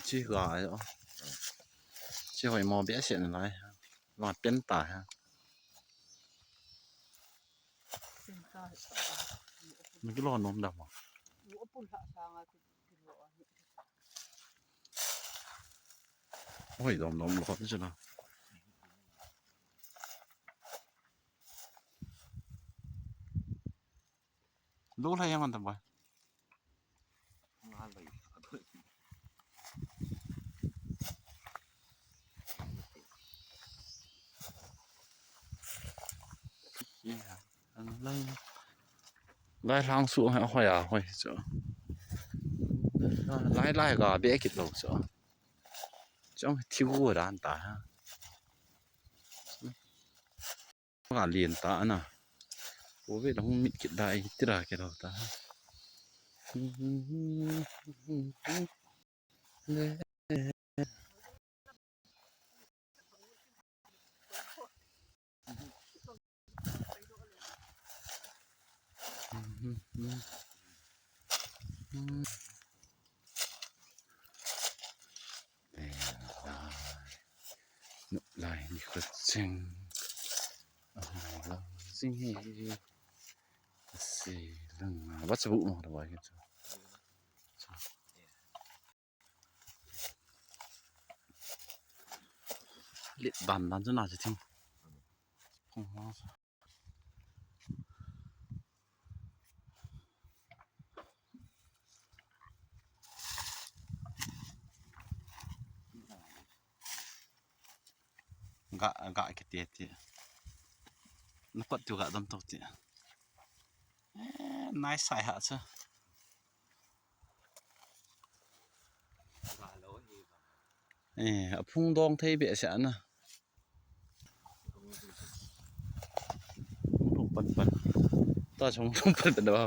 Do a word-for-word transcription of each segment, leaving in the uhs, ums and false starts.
Chi ga ahi o. Chi hoi mo behseh nalai. Lo pen ta ha. Naki lo nom da mo. Hoi, dom dom lo chu na. Lo lai yang an ta bai. Lai, lai lang su ha, hoi a, hoi chu. Lai, lai ga be kit lo chu. Chong thiu dan ta ha. Ga lien ta na. Ko ve la hung mit kit dai tira ke lo ta. Lai ni kho cheng. Ahung lang jing e. Asi lang. Ba cha bu mo da ba ke chu. Lit ban dan chu na chu thing. Phong ma. Ga, ga kiti ti. Na pat tu ga dam tok ti. Eh, nice sai ha chu. Eh, aphung dong thei behseh na. Hung lhung pan pan. Ta chong lhung pan pan da ba.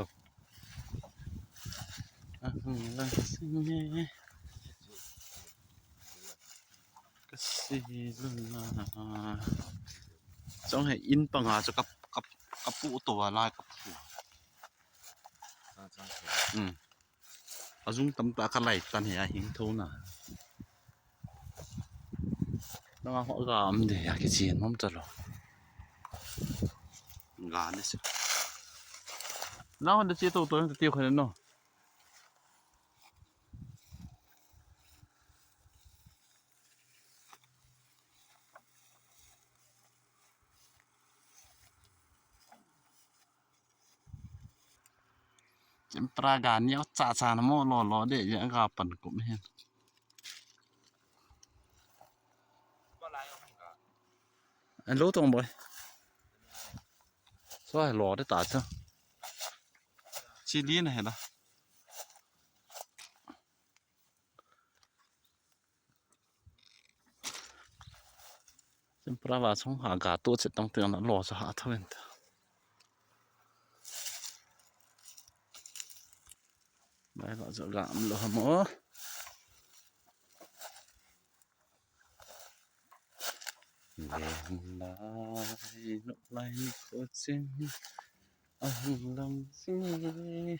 Ahung lang sing e. Kasi luna. Chong he in panga chu kap, kap, kapu to wa lai kapu. Hmm. Ajung tam ta ka lai tan he a hing tho na. Nanga ho ga am de ya ke chin mom ta lo. Ga ne se. Na hon de chi to to ti kho no. Chempra ga niau cha cha na mo lo lo de ya ga pan kum hin. Hello tong boy. So hello de ta cha. Chili na hela. Chempra va chong ha ga to che tang teng na lo cha ha thawen ta. Mai va cha ga am lo ha mo. Len lai, nok lai ni kho cheng, ahung lang sing e,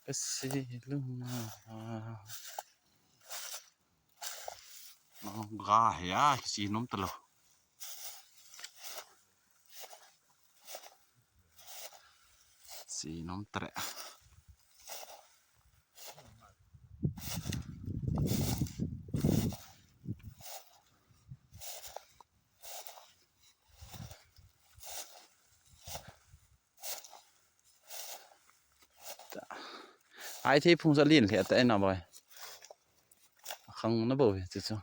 kasi luna. Ga he a, si nom ta lo. Si nom tre. Ai thei phung sa lin le ta na boy. Khang na bo chu chu.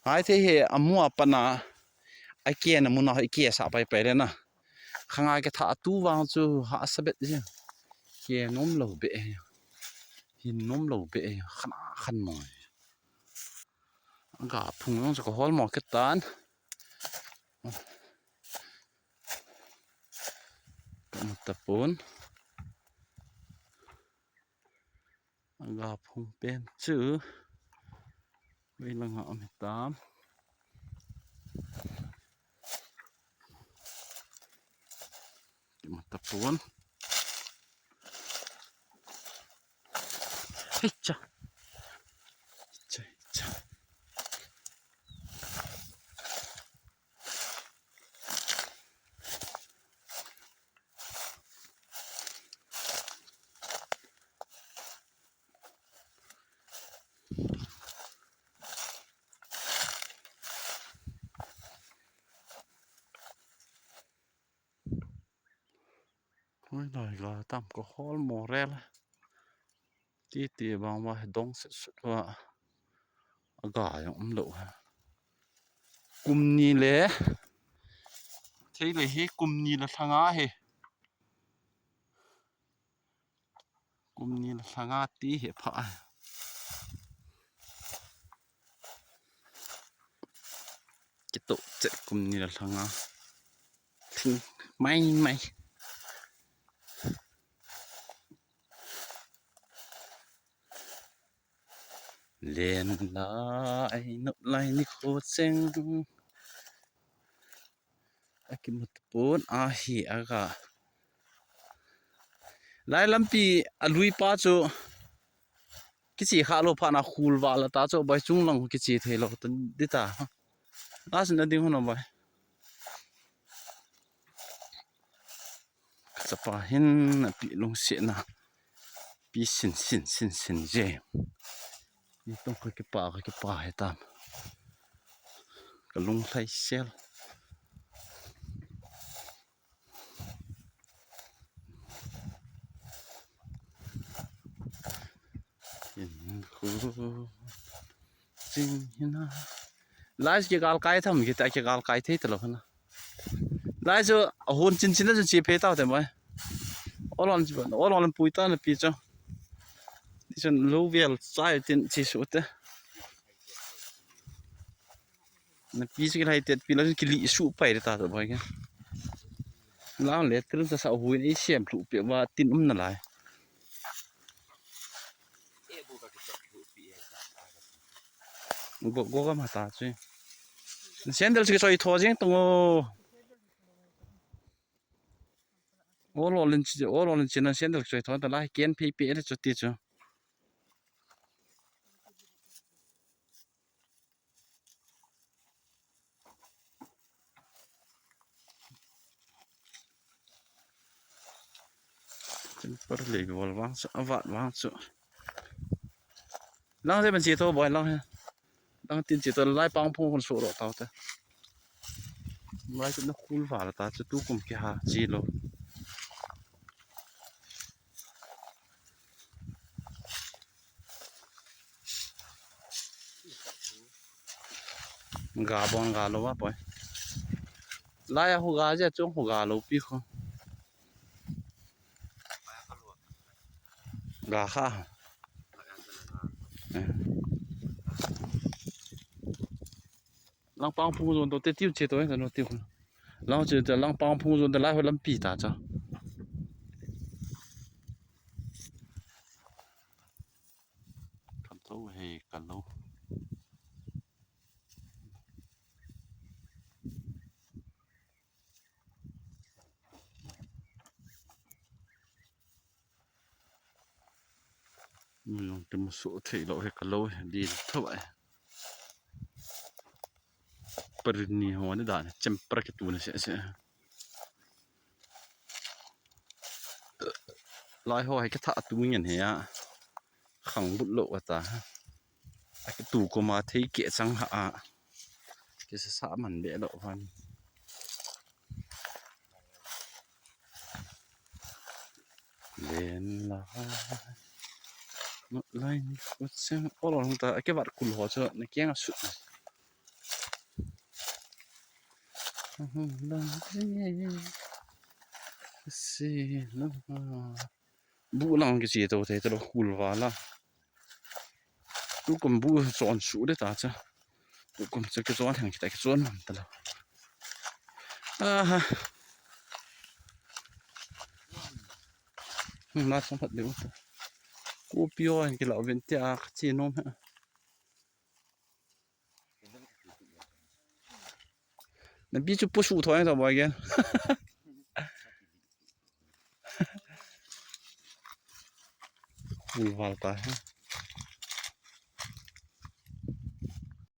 Hai thei he amu a pana a ke na muna ho ke sa pai pai le na. Khanga ke tha tu vang chu ha sa bet je. Ke nom lo be. Hin nom lo be. Khan khan mo. Ga phung jong chu ka hol mo ke tan. Ka mu ta pon. Ga phung pen chu. Vei lang a um tam. Ki mu ta pon. Hei cha. Hoi noi ga tam ko hol mo rel. Ti ti bang va dong set set va. Aga jong um lou ha. Kum ni le. Thei le hi kum ni le lhanga hi. Kum ni le lhanga ti hi pha. Kito che kum ni le lhanga. Thing mai mai. Len lai, nop lai nikho cheng. Akimu tapon ahi aga. Lai lampi alui pa chu. Kiche kha lou phat na khul val ta chu bai chung lang kiche thei lou ta di ta. Last na ding hon bai. Ka chapa hin api lungsetna. Pi sin sin sin sin je. Ni tong ka kipa ka kipa he tam. Ka lung lhai sel. Lai kigal kai tham kita kigal kai thei talou hana. Lai chu ahon chin chin chu chi phe tau te mai. Olon chi ban olon pui ta na pi chu. Ti chun lo vel chai tin chi su te. Na pi chu kilai te pi la chu kili su pai ta ta bai ke. Lang le tru sa sa hui ni siam lu pe wa tin um na lai. Go go ga ma ta chu. Sandal chu choi tho jing tung o. Olo lin chi olo lin chi na sandal choi tho ta lai ken phe phe le chu ti chu. Chempar le gol vang chu, avat vang chu. Lang je ban chi to boi lang he. Lang tin chi to lai pang phung kon su ro tau te. Lai chu na khul val ta chu tu kum kiha chi lo. Ga bon ga lo ba poi. Lai a hu ga je chung hu ga lo pi kho. Ga kha. Eh. Lang pang phung jon to te tiu che to, eh, no tiu. Lang che te lang pang phung jon te lai ho lampi ta cha. Kam to he ka lo. Mun jong ti musu thei lo he ka lo he di tho ai. Parin ni ho ni dan chempar ke tu na se se. Lai ho he ke tha tu ngen he ya. Khang but lo ata. A ke tu ko ma thei ke chang ha a. Ke sa sa man be lo han. Len lai. Not lai ni ko chang olo hung ta ke vat kul ho cho na ke nga su. Si na. Bu lang kiche to thei to lo khul vala. Tu kum bu chon su de ta cha. Tu kum cha kichon hang kita kichon man ta lo. Aha. Ma chong phat de. Ko pio ki la vin te a chi nom ha. Na bi chu pu su thoi ta boi gen. Ul val ta he.